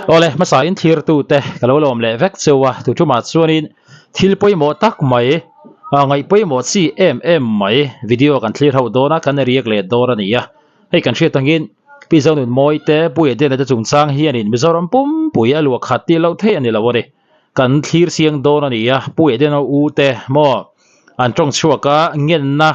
Awle hmasa in thlir tu te ka lo lawm leh vek cheu a tu tumah chuanin thil pawimawh tak mai ngaih pawimawh chi em em mai video kan thlir ho dawn a kan riak leh dawn a ni a hei kan hriat angin Pi Zonunmawi te Pu Edena te chungchang hianin Mizoram pumpui a luah khat tih loh theih a ni lo a ni. Kan thlir chiang dawn a ni a, Pu Edena u te maw an tawng chhuak a, ngenna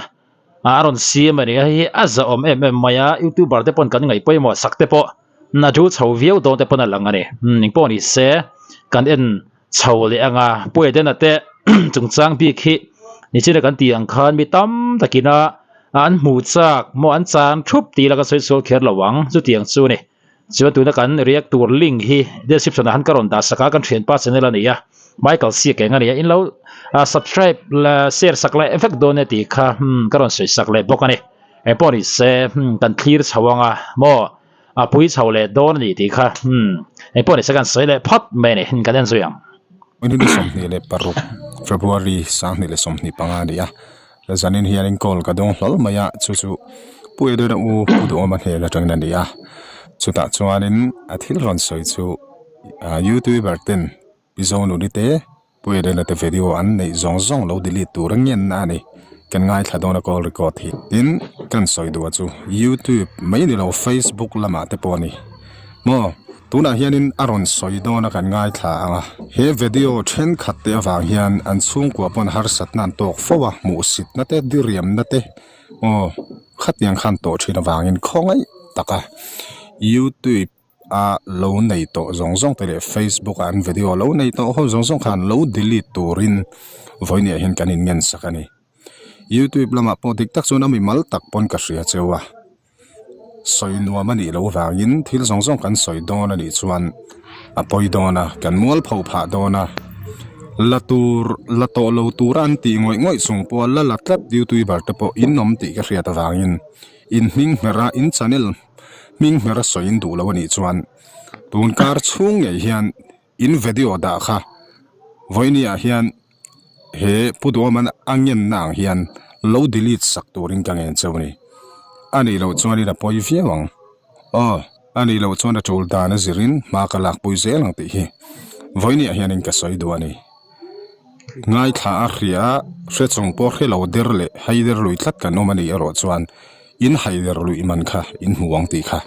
a rawn siam a ni a, hei hi a zahawm em em mai a, youtuber te pawn kan ngaih pawimawh sak te pawh na dul chho viau dawn te pawn a lang a ni. Eng pawh ni se kan en chho leh ang a, Pu Edena te chungchang bik hi nichina kan tih ang khan mi tam takina an hmu chak maw an chan thup tih ila ka sawi sual kher lo ang, chutiang chu a ni. Chuan tuna kan react tur link hi description ah han ka rawn dah sak a, kan thianpa channel a ni a, Michael Siak eng a ni a, in lo subscribe la share sak leh vek dawn e tih kha ka rawn sawi sak leh bawk a ni. Eng pawh ni se kan thlir chho ang a maw a pui chho leh dawn a ni tih kha eng pawh ni se kan sawi leh phawt mai a ni, kan en zui ang. 26 February 2025 a ni a, Zanin hianin call ka dawng hlawl mai a, chu chu Pu Edena u Pu Duhawma hnen atangin a ni a, chutah chuanin a thil rawn sawi chu ah youtuber ten Pi Zonuni te Pu Edena te video an neih zawng zawng lo delete tur a ngenna a ni, kan ngaithla dawn a call record hi. Tin, kan sawi duh a chu youtube mai ni lo facebook lamah te pawh a ni. Maw? Tunah hianin a rawn sawi dawn a kan ngaithla ang a. He video thenkhat te avang hian an chhungkua pawn harsatna an tawk fo a, hmuhsitna te, diriamna te, aw, khatiang khan tawh thin avangin khawngaih taka youtube a lo nei tawh zawng zawng te leh facebook a an video lo nei tawh ho zawng zawng khan lo delete turin vawiin ah hian kan inngensak a ni. Youtube lamah pawh dik tak chuan a mimal tak pawn ka hria cheu a. Sawi nuam a nih loh vangin thil zawng zawng kan sawi dawn a nih chuan a pawi dawn a, kan mual pho phah dawn a, la tur la tawh lo tura an tih ngawih ngawih chung pawha la la tlat youtuber te pawh in awm tih ka hriat avangin in hming hmer a, in channel hming hmer a sawi in duh lo a nih chuan tun kar chhung ngei hian in video dah kha vawinia hian he Pu Duhawman a ngenna ang hian lo delete sak turin ka ngen cheu a ni. A nih loh chuanin a pawi viau ang. Aw, a nih loh chuan a tul dan a zirin hma ka lakpui zel ang tih hi vawinia hianin ka sawi duh a ni. Ngaithla a hria hre chung pawh hre lo der leh haider lui tlat kan awm a nih erawh chuan In haider luih man kha in hmu ang tih kha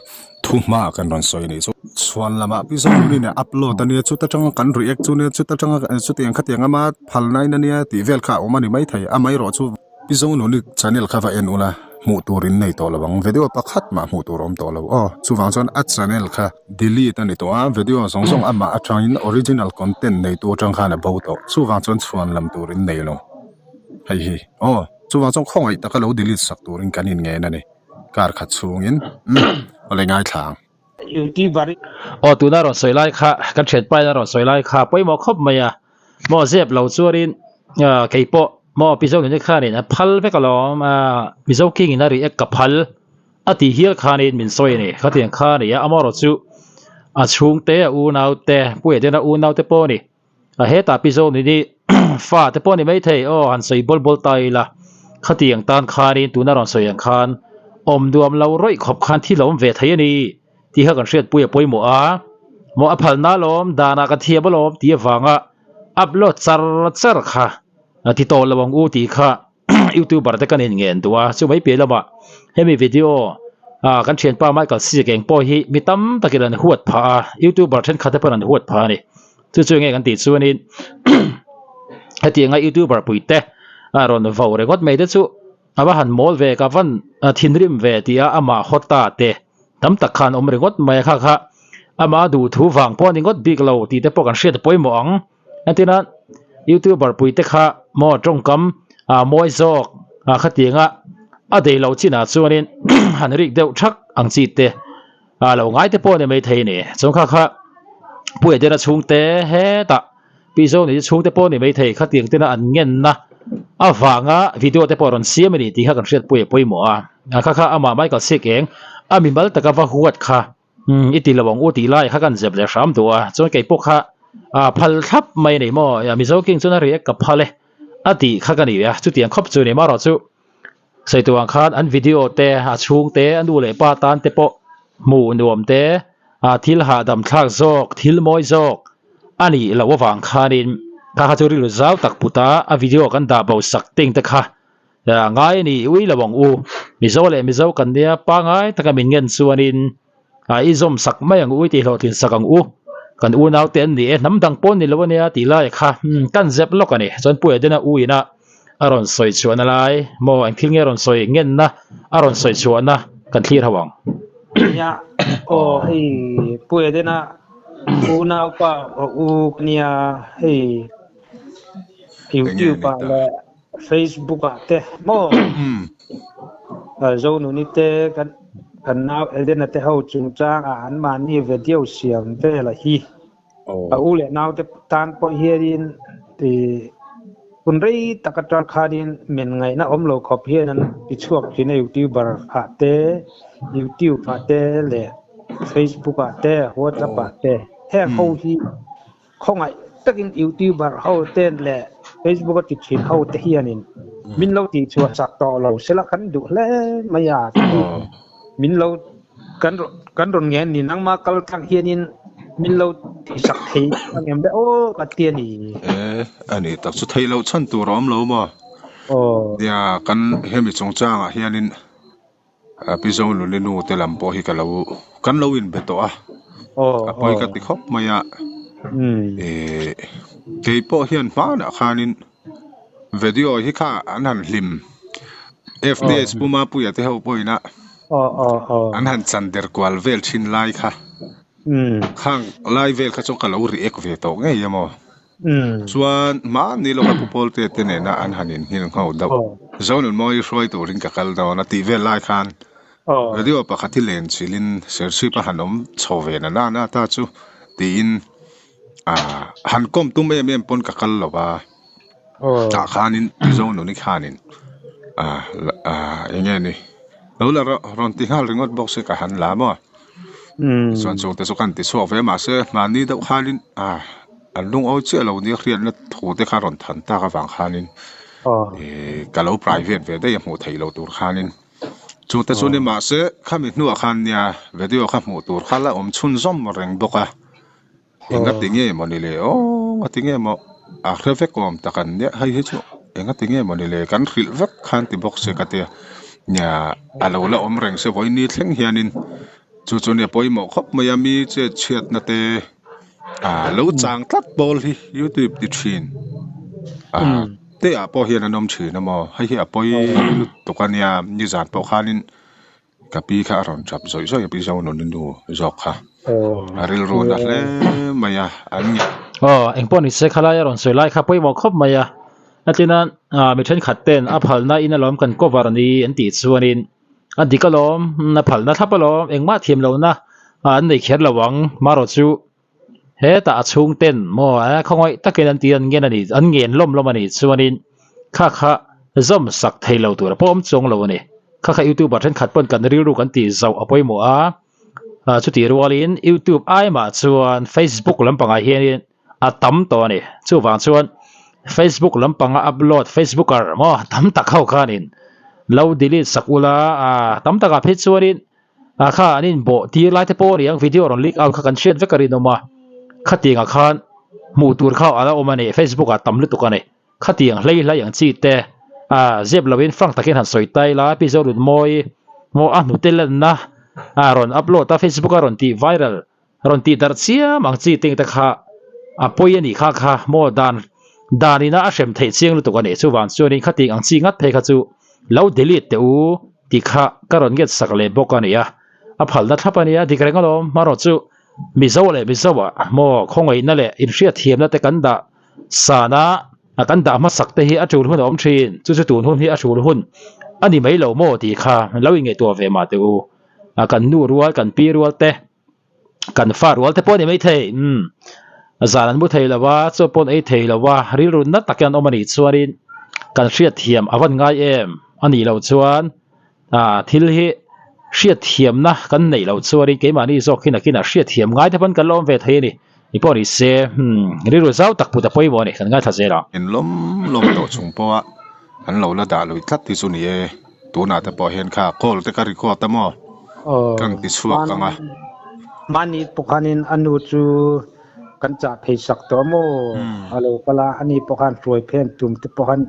thu hma kan rawn sawi a nih chu. Chhuan lamah pi zawng rin a upload a nia chuta tanga kan react chu nia chuta tanga chutiang khatiang ama phalna in a nia tih vel kha a awm a ni maithei amaherawh chu pi zawng nuni channel kha va en ula hmuh tur in nei tawh lo ang video pakhat mah hmuh tur a awm tawh lo aw chuvang chuan a channel kha delete a ni tawh a video zawng zawng amah atangin original content neitu atang khan a bo tawh chuvang chuan chhuan lam tur in nei lo hei hi aw. Chuvang chuan khawngaih taka lo delete sak turin kan inngen a ni. Kar khat chhungin umm awle ngaithla ang. Youtuber Aw tuna rawn sawi lai kha kan thianpa in a rawn sawi lai kha pawimawh khawp mai a, maw zep lo chuanin keipawh maw Pi Zonuni khanin a phal vek alawm Mizo King in a react ka phal a tih hial khanin min sawi a ni. Khatiang kha a ni a, amaherawhchu chu a chhungte a unaute Pu Edena unaute pawh a ni. A hetah pi zawk ni ni fa te pawh a ni maithei aw han sawi bawl bawl ta ila khatiang tan khanin tuna rawn sawi ang khan awm nuam lo rawih khawp khan thil a awm ve thei a ni tih kha kan hriatpui a pawimawh a maw a phalna alawm danah kan thiam alawm tih avanga upload char char kha ti tawh lo ang u tih kha youtuber te kan inngen duh a chu mai piah lamah hemi video ah kan thianpa Michael Siak eng pawh hi mi tam takin an huat phah a youtuber thenkhat te pawhin an huat phah a ni chu chu enge kan tih chuanin hetianga youtuber pui te a rawn vo ringawt mai te chu a va han mawl ve ka van thinrim ve tih a amah hawt ta te tam tak khan awm ringawt mai a kha kha amah duh thu vang pawh a ni ngawt bik lo tih te pawh kan hriat a pawimawh ang. Entirna youtuber pui te kha maw tawngkam ah mawi zawk ah khatianga a dei loh chinah chuanin han rik deuh thak ang chi te ah lo ngai te pawh a ni maithei a ni. Chuan kha kha Pu Edena chhungte hetah Pi Zoni chhungte pawh a ni maithei khatiang tena an ngenna avanga video te pawh a rawn siam a ni tih kha kan hriatpui a pawimawh a. Kha kha amah Michael Siakeng a mimal taka va huat kha. Umm i ti lo ang u tih lai kha kan zep leh hram duh a, chuan kei pawh kha ah phal thlap mai a ni maw, Mizo King chuan a react ka phal e a tih kha ka ni a, chutiang khawp chu ni marawh chu sawi tur ang khan an video te a chhung te a nu leh pa tan te pawh hmuh nuam te Thil hahdam thlak zawk, thil mawi zawk a nih loh avang khanin kha kha chu rilru zau tak put a, a video kan dah bo sak teng te kha ngai a ni ui lo ang u. Mizo leh Mizo kan nia pangai taka min ngen chuanin i zawm sak mai ang u, i tihhlawhtlin sak ang u. Kan unau te an ni e, hnam dang pawh an ni lo ania tih lai kha kan zep lawk a ni. Chuan Pu Edena u ina a rawn sawi chhuahna lai maw eng thil nge a rawn sawi ngenna a rawn sawi chhuahna kan thlir ho ang. Nia aw hei Pu Edena unaupa u ka nia hei YouTube ah leh Facebook ah te maw Zonuni te kan kan nau Edena te ho chungchang ah an mahni video siam vel a hi. A u leh naute tan pawh hianin ih hun rei tak atang khanin men ngaihna awm lo khawp hian an ti chhuak thin a youtuber ah te youtube ah te leh facebook ah te whatsapp ah te heng ho hi khawngaih takin youtuber ho te leh facebook a ti thin ho te hianin min lo tih chhuah chak tawh lo sela kan duh hle mai a min lo kan kan rawn ngen ni nangma kal tlang hianin min lo tihsak thei ang em le aw ka ti a ni. E a ni tak chu theih loh chhan tur a awm lo maw? Aw. Nia kan hemi chungchangah hianin Pi Zonuni nu te lam pawh hi ka lo kan lo inbe tawh a, Aw a pawi ka aw. ti khawp mai a. Umm. E kei pawh hian hmanah khanin Video hi kha an han hlim FTS Pu Mapuia te ho pawhin a an han chan der kual vel thin lai kha khang lai vel kha chu ka lo react ve tawh ngei emaw chuan mahni lawka Pu Pawlte te nena an han inhil ngho deuh Zonunmawi hruai turin ka kal dawn a tih vel lai khan video pakhat hi len chilhin Serchhip a han awm chho ve na na ta chu tiin Han kawm tum em em pawn ka kal lo va, tah khanin Mizo nuni khanin eng nge ni lo la rawn ti nghal ringawt bawk se ka han la maw chuan chungte chu ka han ti chhuak ve mahse mahni deuh khanin an lungawi chiah lo nia hriatna thu te kha rawn than tak avang khanin ka lo private ve daih a hmuh theih loh tur khanin. Chute chu ni mahse khami hnuah khan nia video kha hmuh tur kha la awm chhunzawm reng bawk a, enga ti nge maw ni le aw nga ti nge maw a hre vek awm tak an nia hei hi chu enga ti nge maw ni le kan hrilh vek khan ti bawk se ka tia nia a lo la awm reng se vawiin thleng hianin chu chu nia pawimawh khawp mai a mi chet chhiatna te ah lo chang tlat pawl hi youtube ti thin ah. Te ah pawh hian an awm thin a maw? Hei hi a pawi lutuk a nia, nizan pawh khanin ka pi kha a rawn tap zawih zawih a, pi Zonuni nu zawk kha a rilru na hle mai a, an nge. Aw, engpawh ni se khalai a rawn sawi lai kha pawimawh khawp mai a, atlina mi thenkhat ten a phalna in alawm kan cover ni an tih chuanin a dik alawm, a phalna thlap alawm, engmah thiam lohna an nei kher lo ang, marawh chu Hetah a chhungten maw a khawngaih takin an ti an ngen a ni, an ngen lawm lawm a ni chuanin kha kha zawm sak thei lo tur a pawh awm chuang lo a ni. Kha kha youtuber thenkhat pawn kan rilru kan tih zauh a pawimawh a, chutih rualin youtube ai mah chuan facebook lampangah hianin a tam tawh a ni. Chuvang chuan facebook lampanga upload facebooker maw tam tak ho khanin lo delete sak ula, tam takah phei chuanin Ah kha an inbawh tir lai te pawh a ni ang video rawn leak out kha kan hriat vek a rinawm a khatiang ah khan hmuh tur kha a la awm a ni facebook ah tam lutuk a ni khatiang hlei hlai ang chi te ah zep lo in frank takin han sawi tai la pi Zorun mawi maw a hnute lanna ah rawn upload a facebook a rawn tih viral rawn tih darh chiam ang chi teng te kha a pawi a nih kha kha maw dan dan ina a hrem theih chiang lutuk a ni chuvang chuanin khatiang ang chi ngat phei kha chu lo delete teh u tih kha ka rawn nget sak leh bawk a ni a, a phalna thlap a nia dik reng alawm hmarawh chu Mizo leh Mizo ah maw khawngaihna leh inhriatthiamna te kan dah san a kan dah hmasak te hi a tul hun a awm thin chu chu tun hun hi a tul hun a ni mai lo maw tih kha lo inngaihtuah ve mah teh u a kan nu rual kan pi rual te kan fa rual te pawh a ni maithei umm zan an mu thei lo a chaw pawh an ei thei lo a rilru na tak hian an awm a nih chuanin kan hriatthiam a van ngai em a nih loh chuan ah thil hi hriatthiamna kan neih loh chuanin keimahni zawk hi nakinah hriatthiam ngai te pawn kan la awm ve thei a ni ni pawh ni se umm rilru zau tak put a pawimawh a ni kan ngaithla zel ang. In lawm lawm tawh chung pawha an lo la dah lui tlat hi chu ni e. Tunah te pawh hian kha call te ka record a maw? Aw Ka ang ti chhuak ang a. Mahni pawh khanin a nu chu kan chah phei sak tawh maw? A lo kal a, ani pawh khan hruai phei an tum te pawh khan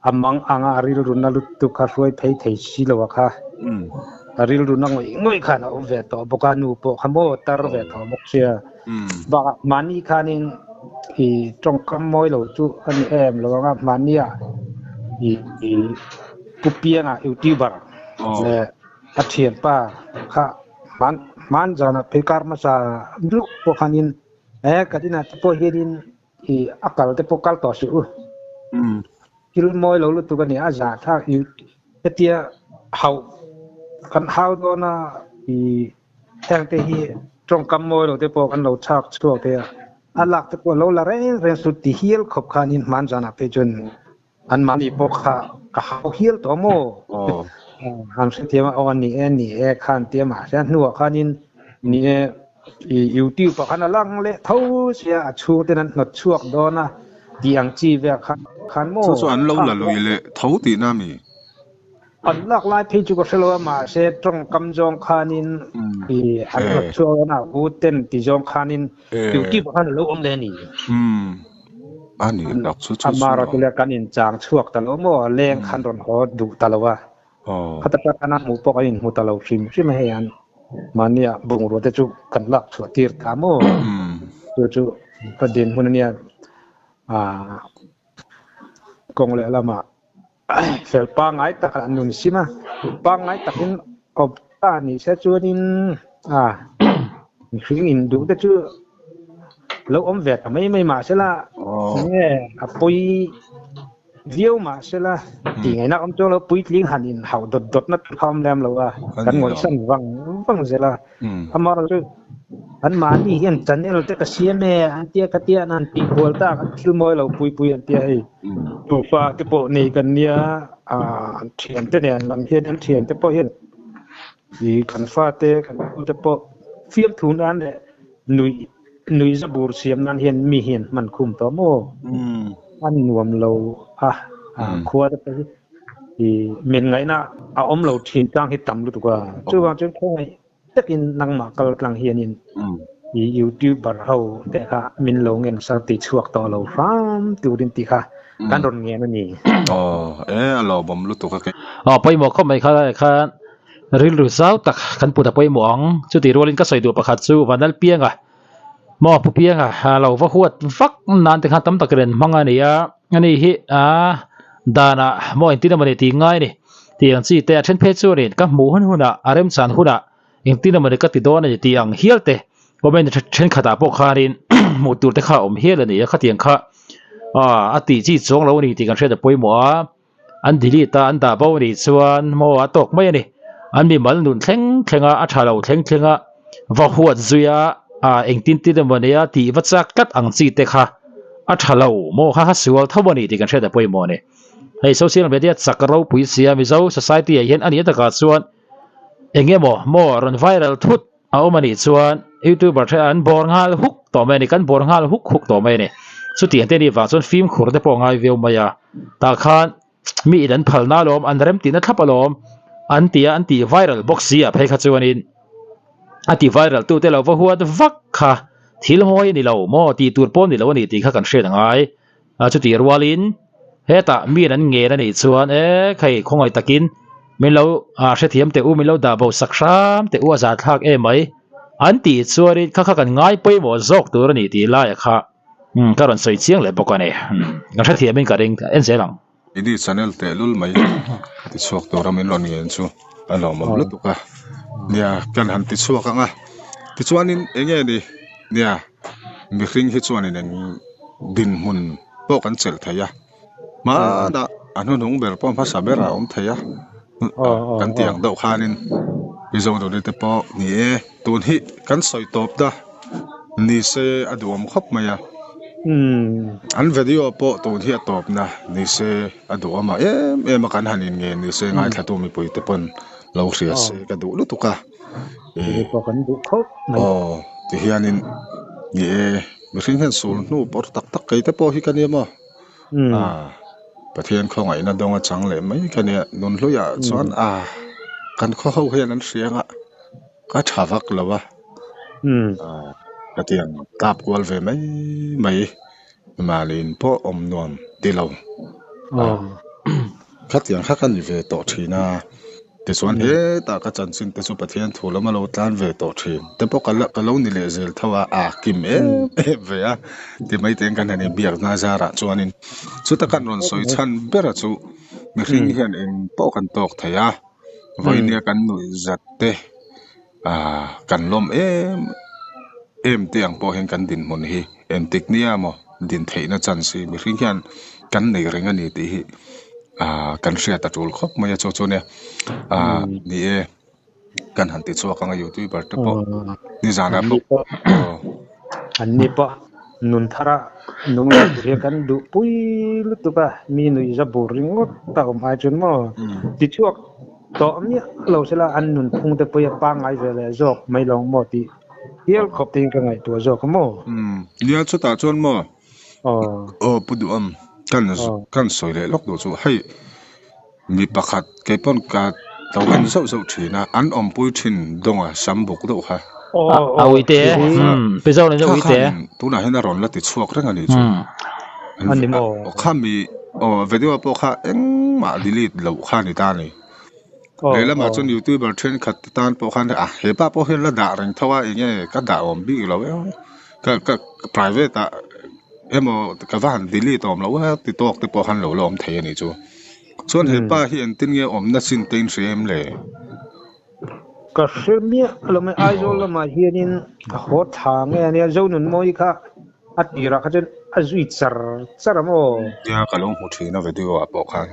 a mang anga a rilru na lutuk kha hruai phei thei si lo a kha. A rilru na ngawih ngawih khan a awm ve tawh bawk a, nu pawh kha maw tar ve tawh bawk sia. Bakah mahni khanin i tawngkam mawi lo chu a ni em lo ang a, mahnia i pu pianga youtuber leh a thianpa kha hman hman zanah phei kar hmasa luk pawh khanin he kan inah te pawh hianin i a kal te pawh kal tawh suh u. Thil mawi lo lutuk a ni a zah thlak i hetia hauh kan hau dawn a i heng te hi tawngkam mawi lo te pawh kan lo chhak chhuak thei a, a lak te pawh lo la reng reng suh ti hial khawp khanin hman zanah phei chuan An mahni pawh kha ka hau hial tawh maw? An hrethiam a, aw ni e, ni e khan tia mahse a hnuah khanin ni e i YouTube ah khan a lang leh tho sia a chhungten an hnawt chhuak dawn a tih ang chi vel kha khan maw? Chu chu an lo la lui leh tho tihna mi? An lak lai phei chu ka hre lo a mahse tawngkam zawng khanin i an hnawt chhuak dawn a u ten ti zawng khanin YouTube ah khan a lo awm leh a ni. A ni tak chu chu Ama rawh chu kan in chang chhuak ta lo maw leng khan rawn haw duh ta lo a. Khata tak khan a hmuh pawh kan inhmu ta lo hrim hrim a hei an mahnia bungrua te chu kan lak chhuah tir ta maw. Chu chu ka dinhmun ania kawng leh lamah fel pangngai tak an nun sim a, pangngai takin awm ta ni se chuanin a mihring in duh te chu lo awm ve ta mai mai mah sela nge a pawi viau mah sela tih ngaihna awm chuang lo puitling han in hauh dawt dawt na tur kha awm lem lo a kan ngawihsan vang vang zel a. Amaherawh chu an mahni hian channel te ka siam e an tia ka tia an han tih kual tak an thil mawi lo pui pui an tia hei nupa te pawh nei kan nia ah thian te nen lam hian an thian te pawh hian ih kan fate kan pu te pawh fiamthu nan leh nuih nuih za bur siam nan hian mi hian hman khum tawh maw an nuam lo a khua te pawh hi I min ngaihna a awm lo thin tlang hi tam lutuk a. Chuvang chuan khawngaih takin nangmah kal tlang hianin i youtuber ho te kha min lo ngen sar ti chhuak tawh lo hram turin tih kha kan rawn ngen a ni. Aw e a lawmawm lutuk a ke. Aw pawimawh khawp mai kha lai khan rilru zau tak kan put a pawimawh ang. Chutih rualin ka sawi duh pakhat chu Vanlalpianga maw Pu Pianga lo va huat vak nan te khan tam tak ren hmang a ni a. Ani hi a danah maw engtin emawni tih ngai a ni tih ang chi te a then phei chuanin ka hmuh hun hunah a remchan hunah engtin emawni ka ti dawn a ni tih ang hial te comment thenkhatah pawh khanin hmuh tur te kha a awm hial a ni a khatiang kha a tih chi chuang lo a ni tih kan hriat a pawimawh a an delete a an dah bo a nih chuan maw a tawk mai a ni an mimal nun thleng thleng a a tha lo thleng thleng a va huat zui a ah engtin tin emaw nia tih va chak tlat ang chi te kha a tha lo maw kha kha sual tho a ni tih kan hriat a pawimawh a ni. Hei social media chak ropui sia Mizo society ah hian a nih takah chuan eng emaw maw rawn viral thut a awm a nih chuan youtuber te an bawr nghal huk tawh mai a ni kan bawr nghal huk huk tawh mai a ni. Chutiang te a nih vang chuan fimkhur te pawh a ngai viau mai a tah khan mi in an phalna alawm an rem tihna thlap alawm an ti a an tih viral bawk si ah phei kha chuanin a ti viral tute lo va huat vak kha thil hawi a ni lo maw tih tur pawh a ni lo a ni tih kha kan hriat a ngai a chutih rualin hetah mi in an ngen a nih chuan e khei khawngaih takin min lo ah hrethiam teh u min lo dah bo sak hram teh u a zahthlak em mai an tih chuanin kha kha kan ngai pawimawh zawk tur a ni tih laiah kha. Umm ka rawn sawi chiang leh bawk a ni. Umm ka hrethiam in ka ring en zel ang. Ini channel teh lul mai ti chhuak tur a min rawn ngen chu a lawmawm lutuk a. Nia kan han ti chhuak ang a. Tichuanin eng nge ni nia mihring hi chuanin eng dinhmun pawh kan chelh thei a. Hmanah a hnuhnung ber pawh hmasa ber a awm thei a. Kan tih ang deuh khanin Mizo nute te pawh ni e tun hi kan sawi tawp ta ni se a duhawm khawp mai a. An video pawh tun hi a tawpna ni se a duhawm a em em a kan han in ngen ni se ngaithlatu mipui te pawn lo hria se ka duh lutuk a. Aw tihianin ni e mihring hian sul hnu pawr tak tak kei te pawh hi ka nia maw. Pathian khawngaihna dawnga chang leh mai ka nia nun hluiah chuan a kan khaw ho hian an hria anga ka tha vak lo a. Khatiang tap kual ve mai mai mahni in pawh awm nuam ti lo. Khatiang kha ka ni ve tawh thin a, tichuan hetah ka chanchin te chu Pathian thu lama lo tlan ve tawh thin te pawh ka la ka lo ni leh zel tho a, a kim em em ve a ti mai te kan han inbiakna zarah chuanin chuta kan rawn sawi chhan bera chu mihring hian eng pawh kan tawk thei a, vawinia kan nuih zat te ah kan lawm em em te ang pawh hian kan dinhmun hi engtik nia maw din theihna chance hi mihring hian kan nei reng a ni tih hi ah kan hriat a tul khawp mai a chu chu nia ah ni e kan han ti chhuak ang a youtuber te pawh nizanah pawh aw. An ni pawh nun thara nung leh tur hian kan duh pui lutuk a mi nuih za bur ringawt a awm ai chuan maw tichhuak Tawh miah lo sela an nunphung te pawh hi a pangngai ve leh zawk mai lo maw tih hial khawp te in ka ngaihtuah zawk a maw? Umm nia chutah chuan maw? Aw. Aw Pu Duham kan kan sawi leh lawk duh chu hei mi pakhat kei pawn ka lo en zauh zauh thin a an awmpui thin dawnga sam buk deuh kha. Aw A aw uite umm pi zawk nen Kha uite. khanin tunah hian a rawn la ti chhuak reng a nih chu. A ni maw? Khami aw video pawh kha engmah delete loh kha a ni ta a ni. Lehlamah chuan youtuber thenkhat te tan pawh khan a hepa pawh hian la dah reng tho a enge ka dah awm bik lo em ka ka private ah emaw ka va han delete awm lo a ti tawk te pawh khan lo la awm thei a nih chu. Chuan hepa hi engtin nge awmna chin te in hria em le? Ka hre miah lo mai Aizawl lamah hianin a haw tha nge ania Zonunmawi kha a tirah kha chuan a zui char char a maw? Nia ka lo hmu thin a video ah pawh khan.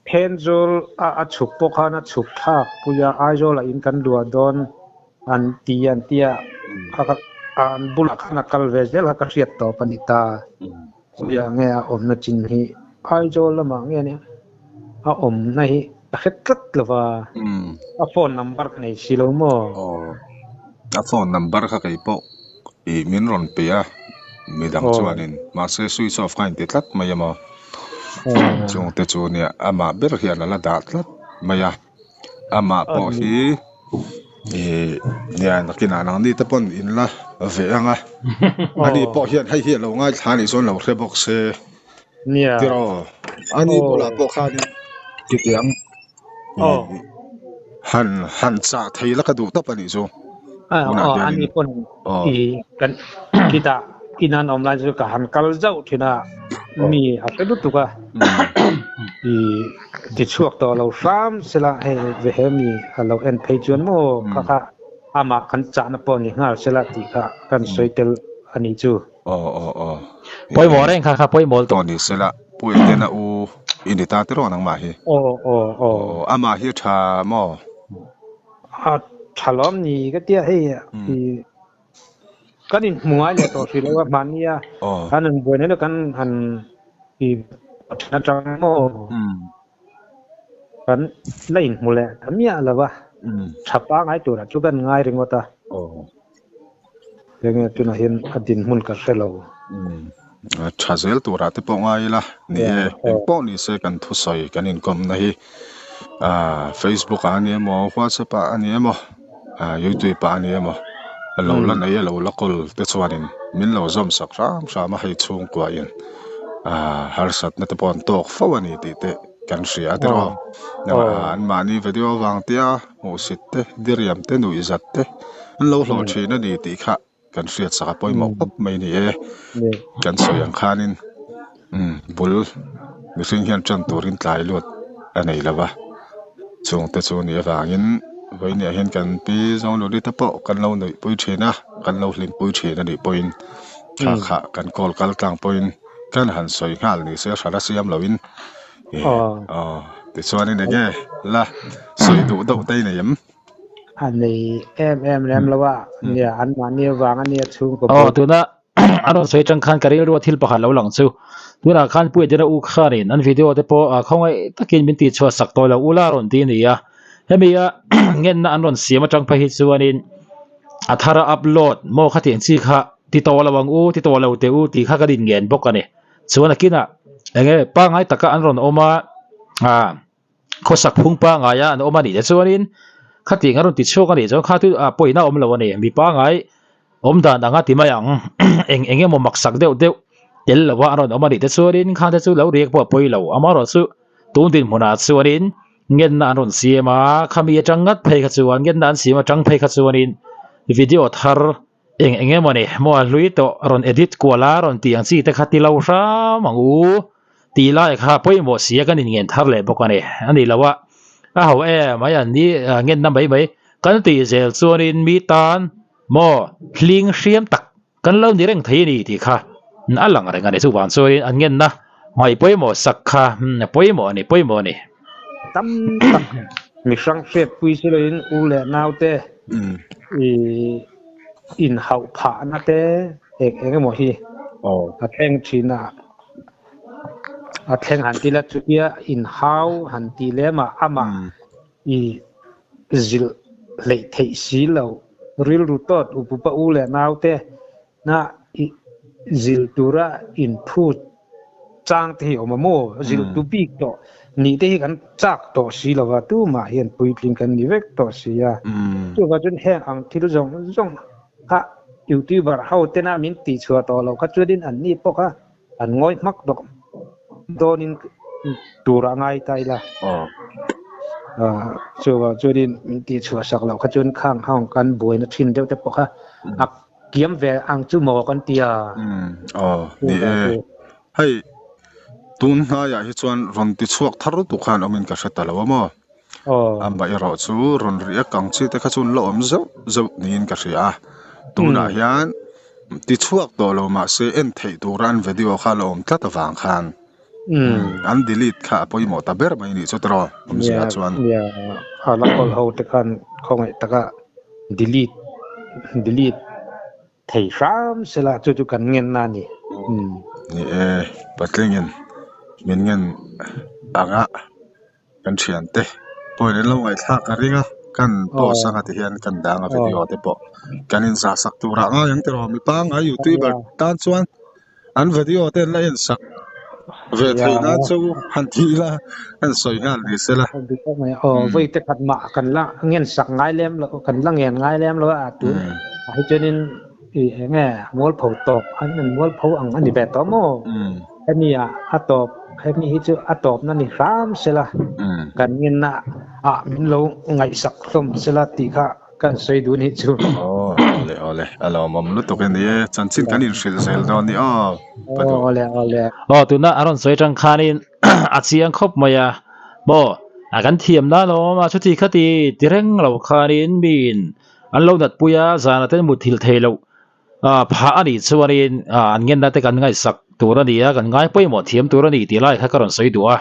Thenzawl a a chhuk pawh khan a chhuk thlak pui a, Aizawl ah in kan luah dawn an ti an ti a, an bulah khan a kal ve zel kha ka hriat tawp a ni ta. Khawiah nge a awmna chin hi Aizawl lamah nge nia a awmna hi ka hre tlat lo va, a phone number ka nei si lo maw? Aw, a phone number kha kei pawh ih min rawn pe a, midang chuanin mahse switch off kha a inti tlat mai a maw? Chungte chu nia amah ber hian a la dah tlat mai a, amah pawh hi ih nia nakinah nangni te pawn in la ve ang a, ani pawh hian hei hi a lo ngaithla anih chuan lo hre bawk se tiraw ani bulah pawh khanin chutiang han han chah thei la ka duh tawp anih chu tunah hianin aw. Khitah in an awm lai chu ka han kal zauh thin a, mi a hre lutuk a, i ti chhuak tawh lo hram sela hei ve he mi a lo en phei chuan maw kha kha amah kan chahna pawh ni nghal sela tih kha kan sawi tel a nih chu. Aw aw aw. Pawimawh reng kha kha pawimawh tawh ni sela Pu Edena u i ni ta tiraw nangmah hi? Aw aw aw. Aw amah hi tha maw? A tha lawm ni ka tia hei i Kan inhmu ngai leh tawh hrih lo a, mahnia kan han buai nen kan han i then atang maw kan la inhmu leh ta miah lo va, tha pangai turah chu kan ngai ringawt a. Enge tunah hian a dinhmun ka hre lo. Tha zel turah te pawh ngai ila ni e, engpawh ni se kan thusawi kan inkawmna hi Facebook ah a ni emaw WhatsApp ah a ni emaw. Youtube ah a ni emaw a lo la nei a lo la kawl te chuanin min lo zawm sak hram hram a hei chhungkua in harsatna te pawh an tawk fo a ni tih te kan hria a tiraw an mahni video avang tia hmuhsit te diriam te nuihzat te an lo hlawh thin a ni tih kha kan hriat sak a pawimawh khawp mai a ni e kan sawi ang khanin bul mihring hian tan turin tlai luat a nei lo va chungte chu nih avangin vawiiniah hian kan pi Zongluli te pawh kan lo nuih pui thin a kan lo hlim pui thin a nih pawhin thla khah kan call kal tlang pawhin kan han sawi nghal ni se hrala siam loin aw tichuanin enge la sawi duh deuh te i nei em? A nei em em lem lo a, nia an mahni avang a nia chhungkaw Aw tuna an rawn sawi atang khan ka rilru a thil pakhat lo lang chu. Tunah khan Pu Edena u khanin an video te pawh a khawngaih takin min tihchhuah sak tawh lo ula rawn ti a ni a. Hemi a ngenna an rawn siam atang phei hi chuanin a thar a upload maw khatiang chi kha ti tawh lo ang u ti tawh lo teh u tih kha kan inngen bawk a ni. Chuan a kinah enge pangngai taka an rawn awm a ah. Khawsak phung pangngai a an awm a nih te chuanin khatiang a rawn ti chhuak a nih chuan kha chu a pawina a awm lo a ni. Mi pangngai Awm dan anga ti mai ang. Eng eng emaw maksak deuh deuh tel lo a an rawn awm a nih te chuanin khang te chu lo riak pawh a pawi lo. Amaherawhchu tun dinhmunah chuanin ngenna an rawn siam a, khami atang ngat phei kha chuan ngenna an siam atang phei kha chuanin video thar eng eng emaw ni maw a hlui tawh rawn edit kual a rawn tih ang chi te kha ti lo hram ang u tih lai kha pawimawh sia kan inngen thar leh bawk a ni. A ni lo a, a ho em mai an ni ngenna mai mai kan tih zel chuanin mi tan Maw, hling hriam tak kan lo ni reng thei a ni tih kha a lang reng a ni. Chuvang chuanin an ngenna ngaih pawimawh sak kha a pawimawh a ni, pawimawh a ni. Tam tak mihrang hriatpui chu loin u leh naute i inhauh phahna te eng eng emaw hi a thleng thin a, a thleng han ti la chutia inhau han ti lem a, amah i zilh hleih theih si lo. Rilru tawt u pupa u leh naute na i zilh tura inphut chang te hi a awm a maw? Zilh tu bik tawh nih te hi kan chak tawh si lo va, tumah hian puitling kan ni vek tawh si a. Chuvang chuan heng ang thil zawng zawng kha youtuber ho tena min tihchhuah tawh loh kha chuanin anni pawh kha An ngawi hmak bawk dawnin tur a ngai ta ila. Chuvang chuanin min tihchhuah sak loh kha chuan khang hang kan buaina thin deuh te pawh kha a kiam ve ang chu maw kan ti a. Aw ni e. Hei tun hnaiah hi chuan rawn tichhuak thar lutuk khan awmin ka hre ta lo a maw. Amaherawh chu rawn riak ang chi te kha chu an la awm zeuh zeuh niin ka hria a. Tunah hian tichhuak tawh lo mahse en theih tura an video kha a la awm tlat avang khan an delete kha a pawimawh ta ber mai nih chu tiraw awmzia chuan. Nia a la kawl ho te khan khawngaih taka delete delete thei hram sela chu chu kan ngen na a ni. Ni e patlingin min ngen anga. Kan thiante pawhin an lo ngaihthlak a ring a, kan post anga ti hian kan dang a video te pawh kan inzah sak tur ah ngai ang tiraw mi pangngai youtuber tan chuan an video te an la en sak ve theih nan chu han ti ila an sawi nghal ni se la. Aw vawi te khat mah kan la ngen sak ngai lem lo kan la ngen ngai lem lo a tun ah hi chuanin i eng nge mualpho tawp an mualpho ang a ni ve tawh maw? Hemi ah a tawp, hemi hi chu a tawpna ni hram sela, kan ngenna ah min lo ngaihsak hlawm sela tih kha kan sawi duh nih chu. Aw, awle awle, a lawmawm lutuk e ni e, chanchin kan inhrilh zel dawn ni aw, pa duh. Awle awle. Aw, tuna a rawn sawi atang khanin a chiang khawp mai a, maw a kan thiam nan a awm a, chuti khati ti reng lo khanin miin an lo natpui a, zana ten mutthilh thei loh Phah a nih chuanin an ngenna te kan ngaihsak tur a ni a, kan ngai pawimawh thiam tur a ni tih lai kha ka rawn sawi duh a.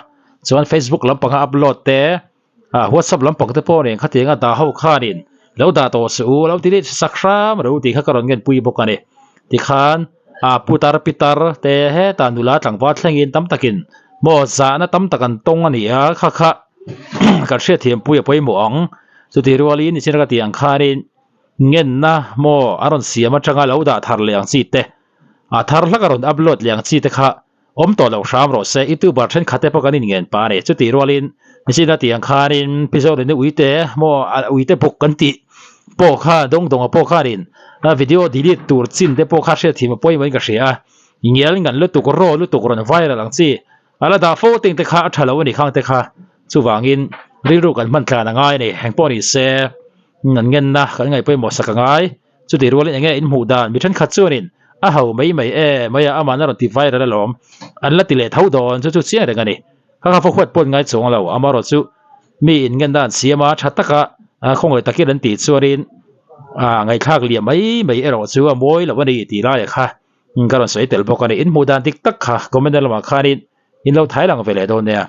Chuan Facebook lampanga upload te, WhatsApp lampang te pawh nen khatianga dah ho khanin lo dah tawh suh u, lo delete sak hram ro tih kha ka rawn ngenpui bawk a ni. Tikhan putar pitar te hetah nula tlangval thlengin tam takin maw zahna tam tak an tawng a ni a, kha kha kan hriatthiampui a pawimawh ang. Chutih rualin nichin ka tih ang khanin Ngenna maw a rawn siam atanga lo dah thar leh ang chi te, a thar hlak a rawn upload leh ang chi te kha awm tawh loh hram rawh se. Youtuber thenkhat te pawh kan inngen pah a ni. Chutih rualin Machine-a tih ang khanin Pizawlin uite maw uite buk kan tih pawh kha dawng dawnga pawh khanin video delete tur chin te pawh kha hriatthiam a pawimawhin ka hria a. Ngial ngan lutuk, raw lutuk rawn viral ang chi a la dah fo ting te kha a tha lo a ni khang te kha. Chuvangin rilru kan hman tlan a ngai a ni. Engpawh ni se. An ngenna kan ngaih pawimawh sak a ngai. Chutih rualin enge in hmuh dan mi thenkhat chuanin a ho mai mai e mai a aman a rawn ti viral alawm. An la ti leh tho dawn chu chu chiang reng a ni. Ka kha huat pawh an ngai chuang lo amarawh chu mi in ngenna an siam a tha taka khawngaih takin an tih chuanin ngaihthlak liam mai mai erawh chu a mawi lo a ni tih laiah kha ka rawn sawi tel bawk a ni. In hmuh dan dik tak kha comment lamah khanin in lo thai lang ve leh dawn nia.